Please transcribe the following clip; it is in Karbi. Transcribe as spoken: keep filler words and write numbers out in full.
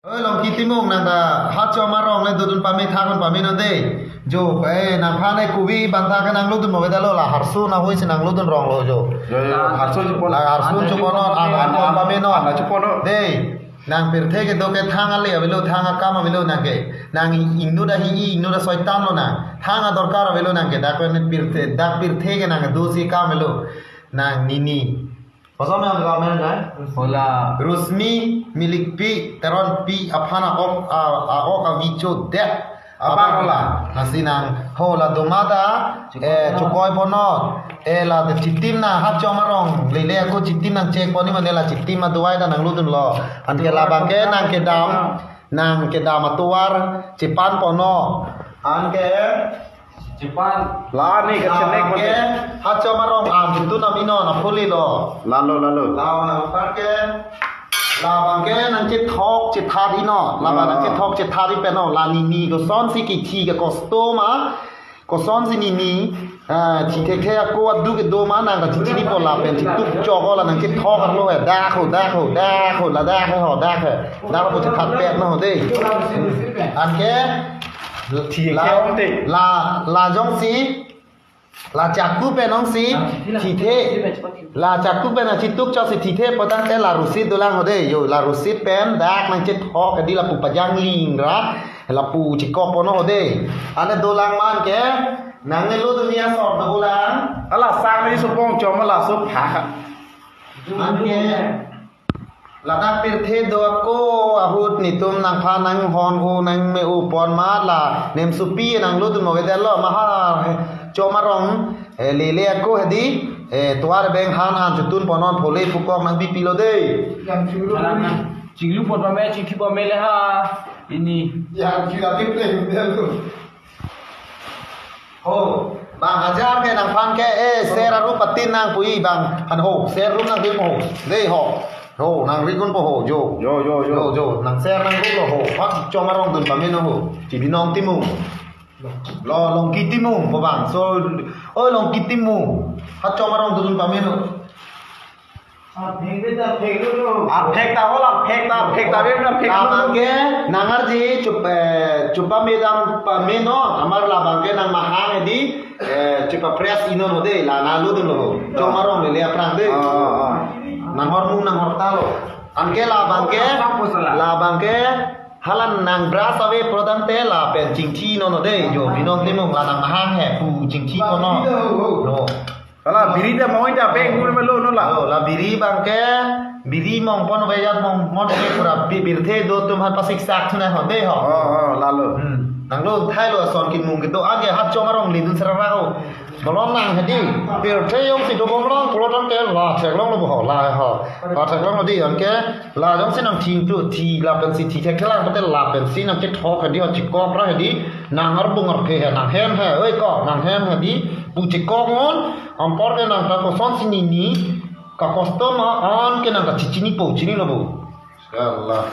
Oi, Longki Timung, nang ta hachom arong le dodun pame thakdun pame non de. Jo, eh, nangphan ne kuvi bantha ke nang lodun mo beda lo, la harsu na hoi si nang lodun rong lo jo. Jo, jo, harsu chupon. La harsu chupon non, an, an, an pame non. An chupon non. De, nang pirthe kedo ke thang ale avelo, thang akam avelo nang ke. Nang ingnu da hi, ingnu da soitan lo nang. Thang adorkar avelo nang ke. Dak pen pirthe, dak pirthe ke nang do si kam avelo. Nang nini. Koson nang kam nang? Hola. Rusmi, Milikpi, Teronpi, aphan a-ok, a, a-ok avi cho det. Abang hola. Lasi nang, hola domada, eh, chukoi pono, eh, la de chitim na hachom arong, lele ako chitim nang chek poni mane la chitim aduai ta nang lodun lo. Anke labang ke nang kedam, nang kedam atovar, chipan pono. Anke, Chipan. La ni ke chenek labang ke, mate. Hachom arong an, chitu na mino na phuli lo. Lalo, lalo. Labang ke, labang ke nang chethok, chethat ino. Labang nang chethok, chethat i peno. La nini, koson si kithi ke kosto ma. Koson si nini, ah, thi thekthe ako adu kedo ma nang ka chichini po lapen chituk chok la nang chethok arlo he. Dak ho, dak ho, dak ho, la dak ho, dak ho. Dak ho chethat pet no ho de. Anke, thi la, ke ong te. La, la jongsi, la chaku pen ongsi, thithe, la chaku pen achituk chok si thithe potang ke la rusit dolang ho de, jo, la rusit pen, dak nang chethok, di lapu pajang ling ra, lapu chikok pono ho de. Ane dolang man ke, nang ne lo dunia sor dolang. Ala sang ni supong chom la sup ha. Anke, ladak pirthe do ako ahut netum nangphan nanghon ho nangme-o pon ma la nemsopi nang lodun mo beda lo ma hachom arong, eh, lele ako hedi, eh, tovar beng han an chutun ponon phole pukok nang bipilo de. Chinglu pon pame, chingki pame le ha ini. Yang kira tiple beda lo. Ho, bang hajar ke nangphan ke, eh, ser aru patin nang pui bang, han ho, ser rum nang dim ho, de ho, ho, nang rigun po ho, jo. Jo, jo, jo. Jo, jo, nang ser nang rum lo ho, hachom arong dun pame no ho, Chibinong Timung. Lo, Longki Timung, po bang, so, oi Longki Timung, hachom arong dun pame no. Aphek ta hol, aphek ta, aphek ta, aphek ta, aphek ta. Labang ke, nang arje, chup, eh, chupa medam pame non, amar labang ke nang mahang di, eh, chupa press inon ho de, la nang lodun lo ho. Chom arong lele aphrang de. Ah, ah, ah. Nang hor mung, nang hor ta lo. Anke labang ke, labang ke, hala nang bras ave prodang te lapen chingthi non ho de, jo, Binong Timung la nang mahang he, pu chingthi kono. No. Hala biri ta moi ta peng gur melo no la. Lo, la biri bang ke, biri mong pon vejat mong, mon ke pura bi-, birthe do tum han pasik sak thuna ho de ho. Oh, oh, lalo. Hmm. Nang lo thai lo son kin mung ke do age hachom arong le dun sera ho. Malom nang hedi, birthe jongsi dobom long, pulo tangte la theklong lo bo ho, la ho. La theklong lo di, anke, la jongsi nang thing tu, thi lapen si thi thekthelang, pate lapen si nang chethok hedi ho, chikok ra hedi, nang arbung arphe he, nang hem he, oi ko, nang hem hedi, pu chikok ngon, ampor ke nang ta koson si nini, ka kosto ma, anke nang ta chichini po, chini lo bo. Ya Allah.